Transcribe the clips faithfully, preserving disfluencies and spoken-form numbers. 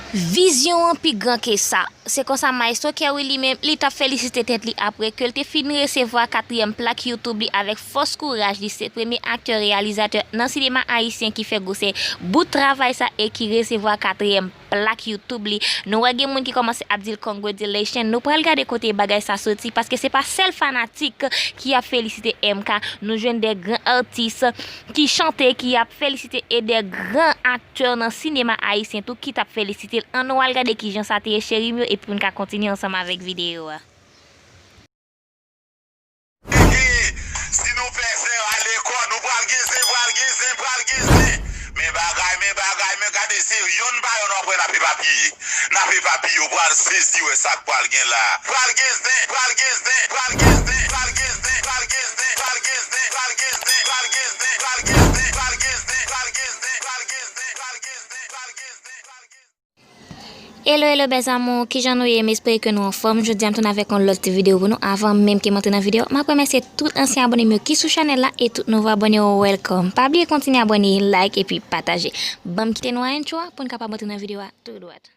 Vizyon an pi gran ke sa. Se konsa Maestro Kerwill li menm, li t ap felisite tèt li apre ke l te fin resevwa katriyèm plak YouTube li avèk fòs kouraj li. Se premye aktè reyalizatè nan sinema ayisyen ki fè gwosè bout travay sa e ki resevwa katriyèm plak YouTube li. Nou wè gen moun ki kòmanse ap di l congratulation. Nou pral gade kote bagay sa soti paske se pa sèl fanatik ki ap felisite M K. Nou jwenn de gran atis ki chante, ki ap felisite e de gran aktè nan sinema ayisyen tou ki t ap felisite l. Ann nou al gade kijan sa te ye cheri m yo epi pou n ka kontinye ansanm avèk videyo a. Si nou fè zè a lekòl, nou pral gen zen, pral gen zen, pral gen zen. Men bagay, men bagay, men gade se yonn pa yonn w ap wè n ap epapiye. N ap epapiye, w pral sezi wè sa k pral gen la. Pral gen zen, pral gen zen, pral gen zen. Hello, hello, bèz amour, kijan nou ye? M espere ke nou anfòm. Jodi a m tounen avèk yon lòt ti videyo pou nou. Avan menm ke m antre nan videyo, m ap remèsye tout ansyen abòne m yo ki sou chanèl la e tout nouvo abòne yo, welcome. Pa bliye kontinye abòne, like epi pataje. Ban m kite nou a entwo a pou n kapab antre nan videyo a tou dwat.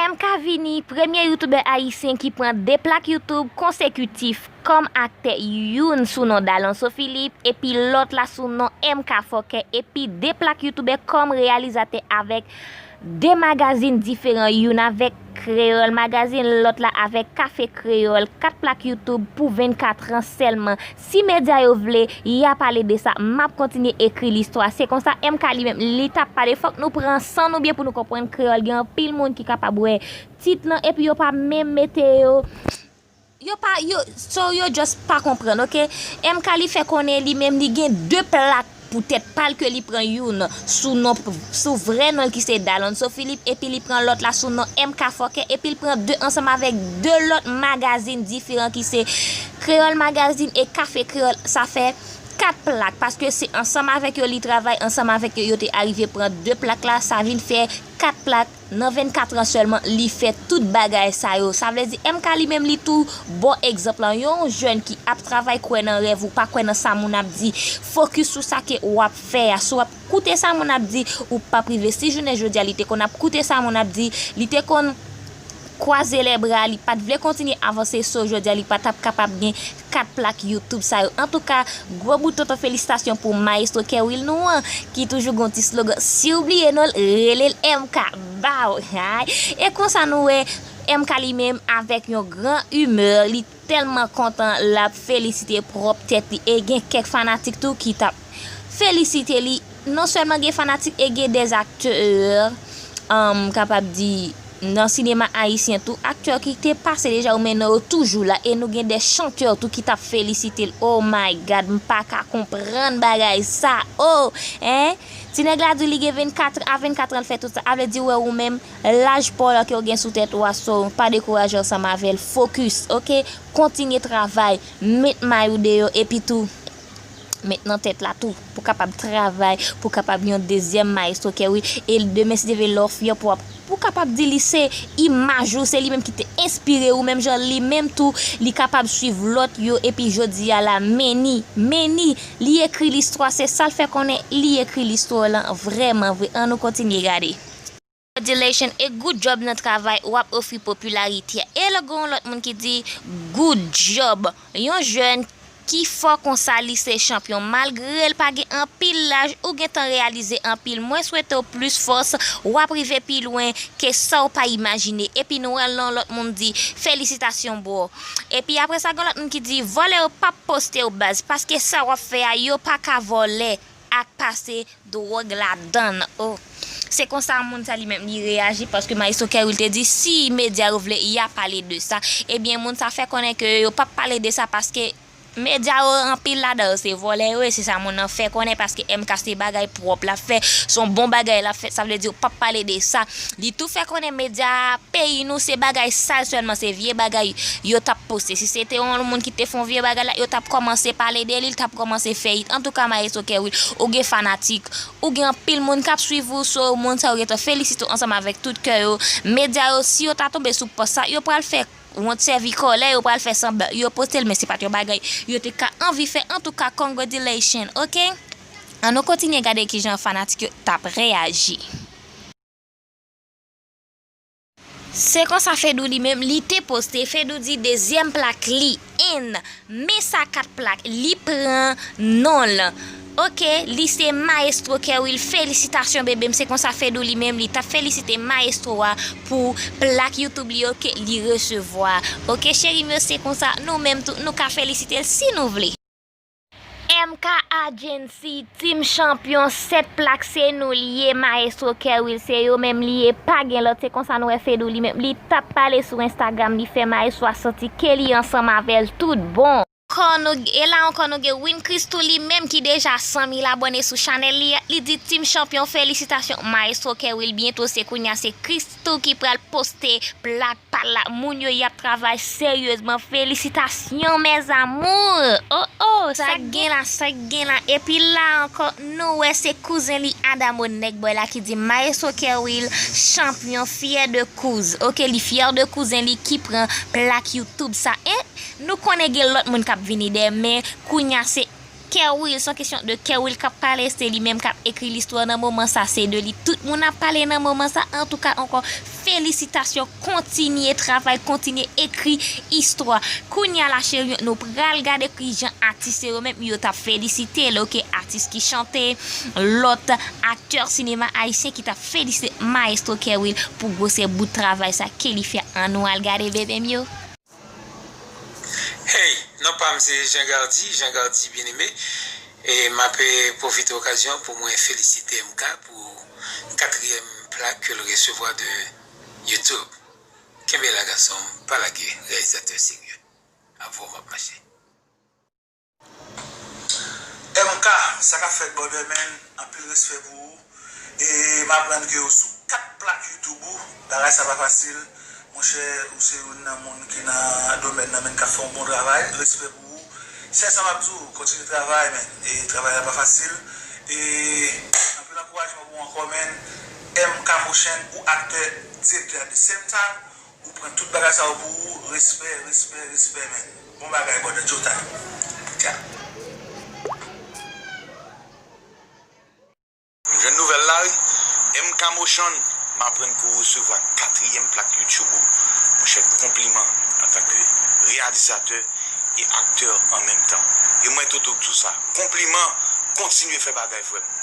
M K vini premye youtubè ayisyen ki pran de plak YouTube konsekitif kòm aktè, youn sou non Dalonso Philippe epi lòt la sou non M K Fòkè, epi de plak youtubè kòm reyalizatè avèk de magazin diferan, youn avèk Kreyòl Magazine, lòt la avèk Kafe Kreyòl, kat plak YouTube pou vennkat an sèlman. Si medya yo vle, y a pale de sa. M ap kontinye ekri listwa. Se konsa M K li menm, li t ap pale. Fòk nou pran san nou byen pou nou konprann kreyòl. Gen anpil moun ki kapab wè tit lan, epi yo pa menm mete yo. Yo pa, yo, so yo just pa konprann, oke? M K li fè konnen li menm li gen de plak pou tèt pa l ke li pran youn sou non, sou vrè non l ki se Dalonso Philippe, epi li pran lòt la sou non M K Fòkè, epi l pran de ansanm avèk de lòt magazin diferan ki se Kreyòl Magazine e Kafe Kreyòl. Sa fè kat plak, paske se ansanm avèk yo li travay, ansanm avèk yo, yo te arive pran de plak la, sa vin fè kat plak nan vennkat an sèlman, li fè tout bagay sa yo. Sa vle di, M K li menm, li tou bon egzanp lan. Yon jèn ki ap travay, kwè nan rèv ou, pa kwè nan sa moun ap di. Fokis sou sa ke w ap fè a. Si w ap koute sa moun ap di, ou p ap rive. Si jounen jodi a, li te konn ap koute sa moun ap di, li te konn kwaze lè bra, li pa t vle kontinye avanse, so jodi a, li pa t ap kapab gen kat plak YouTube sa yo. Antouka, gwo bout tonton felisitasyon pou Maestro Kerwill nou an, ki toujou gon ti slogan, si w bliye non l, rele l M K, baw, hay. E konsa nou wè M K li menm avèk yon gran imè, li tèlman kontan, l ap felisite pwòp tèt li. E gen kèk fanatik tou ki t ap felisite li. Non sèlman gen fanatik e gen dèzaktè, um, kapab di, nan sinema ayisyen tou, aktè ki te pase deja yo, men non yo toujou la, e nou gen de chantè tou ki t ap felisite l. Oh my God, m pa ka konprann bagay sa. Oh, hein? Ti nèg la di li gen vennkat a vennkat an l fè tout sa. A vle di, wè ou menm, laj pa w la ke w gen sou tèt ou a, so, pa dekouraje ansanm avè l. Fokis, oke? Kontinye travay, met may ou deyò, epi tou, met nan tèt la tou, pou kapab travay, pou kapab yon dezyèm Maestro Kerwill, e demen si Dye vle lè w fyè pou w ap, pou kapab di li se imaj ou, se li menm ki te enspire ou, menm jan li menm tou, li kapab swiv lòt yo, epi jodi a la, men ni, men ni, li ekri listwa, se sa l fè konnen, li ekri listwa lan vrèman vre. Ann nou kontinye gade. Congratulations e good job nan travay w ap ofri popilarite a. E lè gen yon lòt moun ki di, good job. Yon jèn ki fò konsa li se chanpyon. Malgre l pa gen anpil laj, ou gentan reyalize anpil. Mwen swete w plis fòs, w ap rive pi lwen ke sa w pa imajine. Epi nou wè yon lòt moun di, felisitasyon bro. Epi apre sa gen lòt moun ki di, vòlè yo p ap poste w baz, paske sa w ap fè a, yo pa ka vòlè ak pase dwòg ladann. Oh. Se konsa moun sa li menm li reyaji, paske Maestro Kerwill te di si medya yo vle y a pale de sa, ebyen moun sa fè konnen ke yo p ap pale de sa paske Medya yo anpil ladan yo se vòlè yo ye, se sa moun nan fè konnen, paske M K se bagay pwòp l ap fè, se yon bon bagay l ap fè, sa vle di yo p ap pale de sa. Li tou fè konnen medya peyi nou se bagay sal sèlman, se vye bagay yo t ap poste. Si se te yon moun ki te fè yon vye bagay la, yo t ap kòmanse pale de li, li t ap kòmanse fè it. Antouka, Maestro Kerwill, ou gen fanatik, ou gen anpil moun k ap swiv ou, so moun sa yo gentan felisite w ansanm avèk tout kè yo. Medya yo, si yo ta tonbe sou pòs sa, yo pral fè wont sèvi kòlè, yo pral fè sanblan yo poste l, men se pa t yon bagay yo te ka anvi fè. Antouka, congratulations, oke? Ann nou kontinye gade kijan fanatik yo t ap reyaji. Se konsa Fedou li menm, li te poste, Fedou di dezyèm plak li, en, men sa kat plak, li pran non l. Oke, li se Maestro Kerwill, felisitasyon bebe m, se konsa Fedou li menm, li t ap felisite Maestro a pou plak YouTube li yo ke li resevwa. Oke, cheri m yo, se konsa, nou menm tou, nou ka felisite l si nou vle. M K Agency, Team Champion, sèt plak se nou li ye, Maestro Kerwill se yo menm li ye, pa gen lòt, se konsa nou wè Fedou li menm, li t ap pale sou Instagram, li fè Maestro a santi ke li ansanm avè l tout bon. Ankò nou, e la ankò nou gen Win Christou li menm ki deja san mil abòne sou chanèl li a, li di Team Champion felisitasyon, Maestro Kerwill byento se kounya se Christou ki pral poste plak pa l la, moun yo y ap travay seryezman, felisitasyon mes amours, oh oh, sa k gen la, sa k gen la, epi la ankò nou wè se kouzen li Adamo Nèg Bòy la ki di Maestro Kerwill, chanpyon, fyè de kouz, oke, li fyè de kouzen li ki pran plak YouTube sa, en, nou konnen gen lòt moun k ap vini dèyè, men kounya se Kerwill, se yon kesyon de Kerwill k ap pale, se li menm k ap ekri listwa nan moman sa, se de li tout moun ap pale nan moman sa, antouka ankò, felisitasyon, kontinye travay, kontinye ekri istwa. Kounya la cheri, nou pral gade kijan atis yo menm yo t ap felisite l, oke, atis ki chante, lòt aktè sinema ayisyen ki t ap felisite Maestro Kerwill pou gwosè bout travay sa ke li fè, ann nou al gade bebe m yo. Hey, non pa m se Jean Gardy, Jean Gardy Bien-Aimé, e m ap eh, pwofite okazyon pou mwen felisite M K pou katriyèm plak ke l resevwa de YouTube. Kenbe la gason m, pa lage, reyalizatè serye. Avè w m ap mache. M K, sa k ap fèt brother man, anpil respè pou ou. E m aprann ke w sou kat plak YouTube ou, bagay sa pa fasil. Monchè, ou se youn nan moun ki nan domèn nan, men k ap fè yon bon travay. Respè pou ou. Sèl sa m ap di w, kontinye travay, men. E travay la pa fasil. E anpil ankourajman pou ou ankò, men. M K Motion, ou aktè, direktè at the same time. Ou pran tout bagay sa yo pou ou, respè, respè, respè, men. Bon bagay, brother, Jota. Tcha. M jwenn nouvèl la wi. M K Motion, m aprann ke w resevwa katriyèm plak YouTube ou. Monchè, konpliman antanke reyalizatè e aktè an menm tan. E mwen Toto k di w sa. Konpliman, kontinye fè bagay frè m.